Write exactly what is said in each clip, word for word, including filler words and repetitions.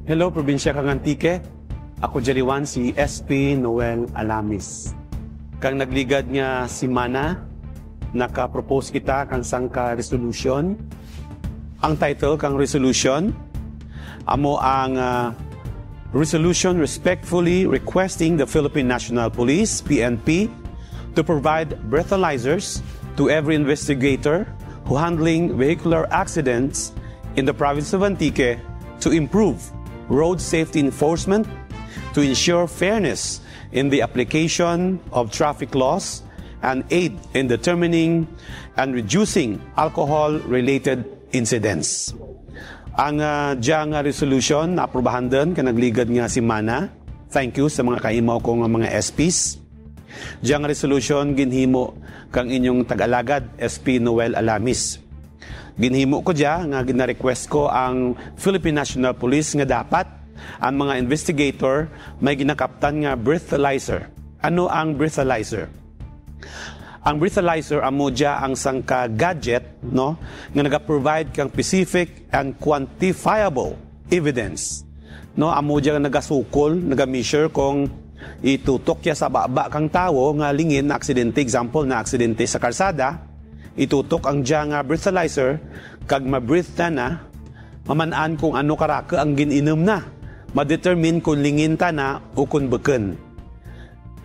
Hello, probinsya kang Antique. Ako dya liwan si S P Noel Alamis. Kang nagligad nga semana, naka-propose kita kang sangka resolution. Ang title kang resolution, amo ang, ah, resolution respectfully requesting the Philippine National Police, P N P, to provide breathalyzers to every investigator who handling vehicular accidents in the province of Antique to improve road safety enforcement, to ensure fairness in the application of traffic laws, and aid in determining and reducing alcohol-related incidents. Ang, ah, dya nga resolution, naaprubahan run kang nagligad nga semana. Thank you sa mga kaimaw ko nga mga S Ps. Dya nga resolution ginhimo kang inyong tag-alagad, S P Noel Alamis. Ginhimo ko dya nga gina-request ko ang Philippine National Police nga dapat ang mga investigator may ginakaptan nga breathalyzer. Ano ang breathalyzer? Ang breathalyzer amo dya ang sangka gadget, no, nga naga-provide kang specific and quantifiable evidence. No, amo dya nagasukol, naga-measure kung itutok dya sa baba kang tawo nga lingin, aksidente, example, naaksidente sa karsada, itutok ang dya nga breathalyzer, kag ma-breathe tana, maman-an kung ano ka raku ang gin-inum na, ma-determine kung lingin tana ukon bukun.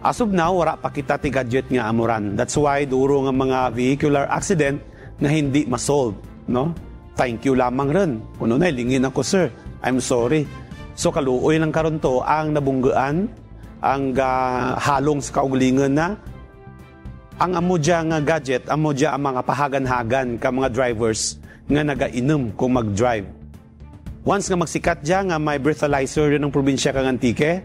As of now, wara pa kita ti gadget nga amo ran. That's why duro nga mga vehicular accident nga hindi ma-solve, no? Thank you lamang run. Kuno na, lingin ako, sir. I'm sorry. So, kaluoy lang karon to ang nabunggaan, ang, ah, halong sa kaugalingun na. Ang amo dya nga gadget, amo dya ang mga pahagan-hagan kang mga drivers nga nagainum kon mag-drive. Once nga magsikat dya nga may breathalyzer run ang probinsya kang Antique,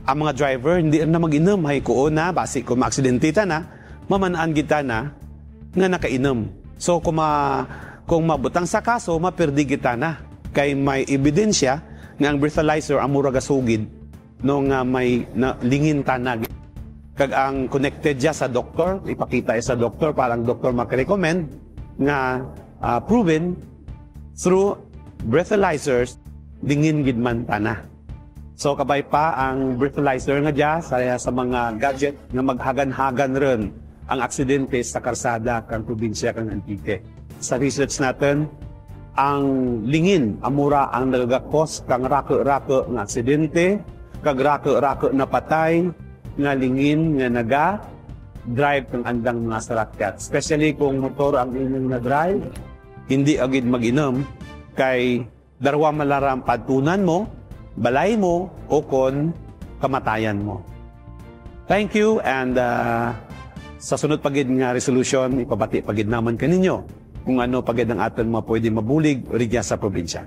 ang mga driver, hindi run na mag-inum, hay kuon na, basi kon maaksidente tana, maman-an gid tana nga nakainum. So, kon ma-, kon mabutang sa kaso, mapirdi gid tana. Kay may ebidensya nga ang breathalyzer amo ra gasugid, no, nga may na-, lingin tana. Kag ang connected dya sa doktor, ipakita dya sa doktor, para ang doktor maka-recommend nga, ah, proven through breathalyzers, lingin gid man tana. So, kabay pa ang breathalyzer nga dya sa, sa mga gadget nga maghagan-hagan run ang aksidente sa karsada kang probinsya kang Antique. Sa research natun, ang lingin amo ra ang nagaga-cause kang raku-raku nga aksidente, kag raku-raku napatay nga lingin nga naga-drive kang andang mga sarakyan. Especially kon motor ang inyong na-drive, hindi gid mag-inum kay darwa man lang ra ang paadtunan mo, balay mo, ukon kamatayan mo. Thank you, and, ah, sa sunod pa gid nga resolution, ipabati pa gid namun kaninyo kon ano pa gid ang atun mga pwede mabulig rugya sa probinsya.